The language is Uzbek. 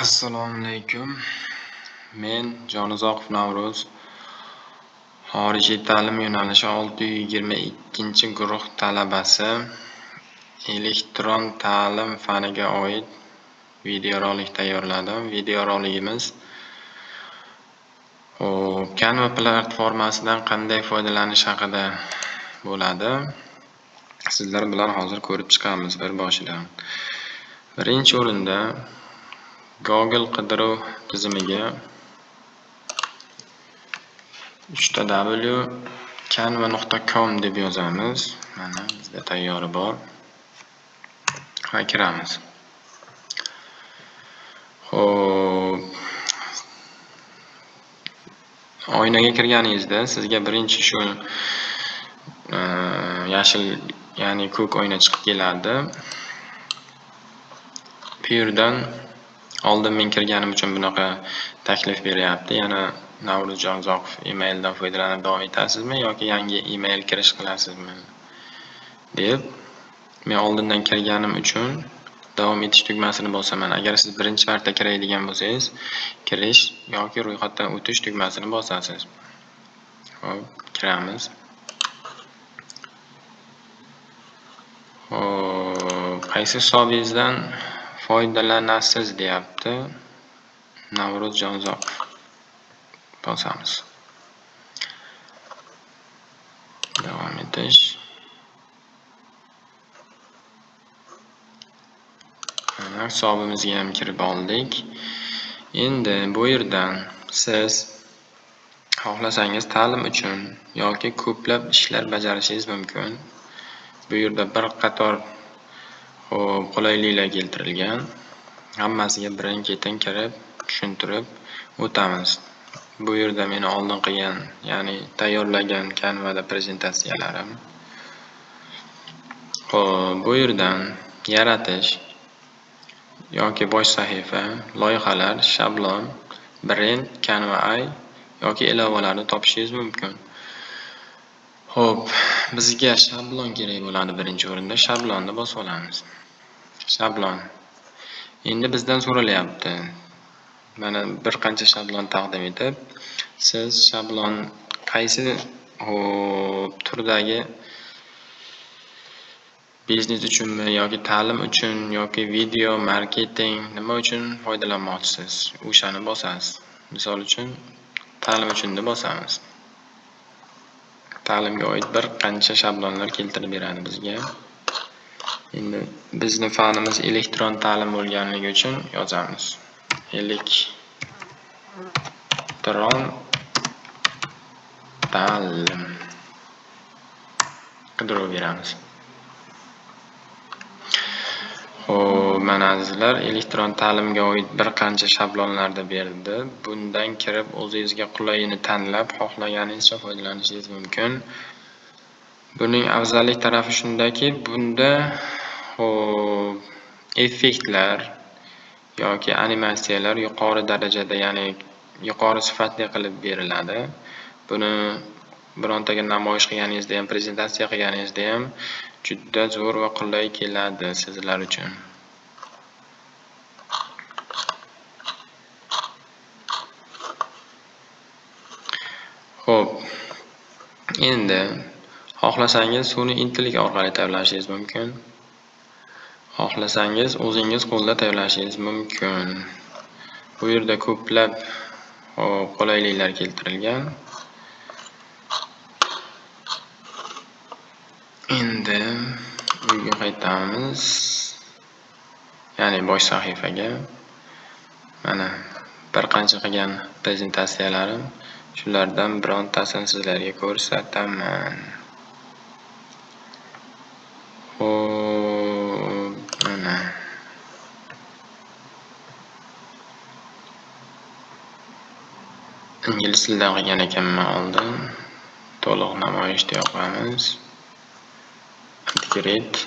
Assalomu alaykum. Men Jonizoqov Navruz, xorijiy ta'lim yo'nalishi 622-guruh talabasi, elektron ta'lim faniga oid videorolik tayyorladim. Videoroligimiz Canva platformasidan qanday foydalanish haqida bo'ladi. Sizlar bilan hozir ko'rib chiqamiz bir boshidan. Birinchi o'rinda Google qidiruv tizimiga www.canva.com deb yozamiz. Mana bizda tayyori bor. Va kiramiz. Xo'p. Oynaga kirganingizda sizga birinchi shu yashil, ya'ni ko'k oyna chiqib keladi. Bu yerdan oldin men kirganim uchun bunaqa taklif beryapti. Yana Navruz Jonzoqov emaildan foydalanib davom etasizmi yoki yangi email kirish qilasizmi deb. Men oldindan kirganim uchun davom etish tugmasini bosaman. Agar siz birinchi marta kiradigan bo'lsangiz, kirish yoki ro'yxatdan o'tish tugmasini bosasiz. Xo'p, kiramiz. Xo'p, qaysi hisobingizdan foydalanasiz deyapti. Navruz Jonzoqov bosamiz. Davom etish. Mana hisobimizga ham kirib oldik. Endi bu yerdan siz xohlasangiz ta'lim uchun yoki ko'plab ishlar bajarishingiz mumkin. Bu yerda bir qator qulayliklar keltirilgan. Hammasiga birin-ketin kirib tushuntirib o'tamiz. Bu yerda meni oldin qilgan, ya'ni tayyorlagan Canva'da prezentatsiyalarim. Xo'p, bu yerdan yaratish yoki bosh sahifa, loyihalar, shablon, brend, Canva AI yoki ilovalarni topishingiz mumkin. Xo'p, bizga shablon kerak bo'ladi birinchi o'rinda. Shablonni bosib olamiz. Shablon. Endi bizdan so'ralyapti. Mana bir qancha shablon taqdim etib, siz shablon qaysi turdagi biznes uchunmi yoki ta'lim uchun yoki video, marketing nima uchun foydalanmoqchisiz? O'shani bosasiz. Misol uchun ta'lim uchun deb bosamiz. Ta'limga oid bir qancha shablonlar keltirib beradi bizga. Endi bizni fanimiz elektron ta'lim bo'lganligi uchun yozamiz. Elektron ta'lim. Qidiruv beramiz. Xo'p, mana azizlar, elektron ta'limga oid bir qancha shablonlarni berdi. Bundan kirib o'zingizga qulayini tanlab, xohlaganingizcha foydalanishingiz mumkin. Buning afzallik tarafi shundaki, bunda effektlar yoki animatsiyalar yuqori darajada, ya'ni yuqori sifatli qilib beriladi. Buni birontaga namoyish qilganingizda ham, prezentatsiya qilganingizda ham juda zo'r va qulay keladi sizlar uchun. Xo'p, endi xohlasangiz sun'iy intellekt orqali tayyorlashingiz mumkin. Xohlasangiz o'zingiz qo'lda tayyorlashingiz mumkin. Bu yerda ko'plab qulayliklar keltirilgan. Endi uyga qaytamiz. Ya'ni bosh sahifaga. Mana bir qancha qilgan prezentatsiyalarim, shulardan birontasini sizlarga ko'rsataman. Xo'p, mana. Ingliz tilidan qilgan ekanman oldin. To'liq namoyishda yoqamiz. Upgrade.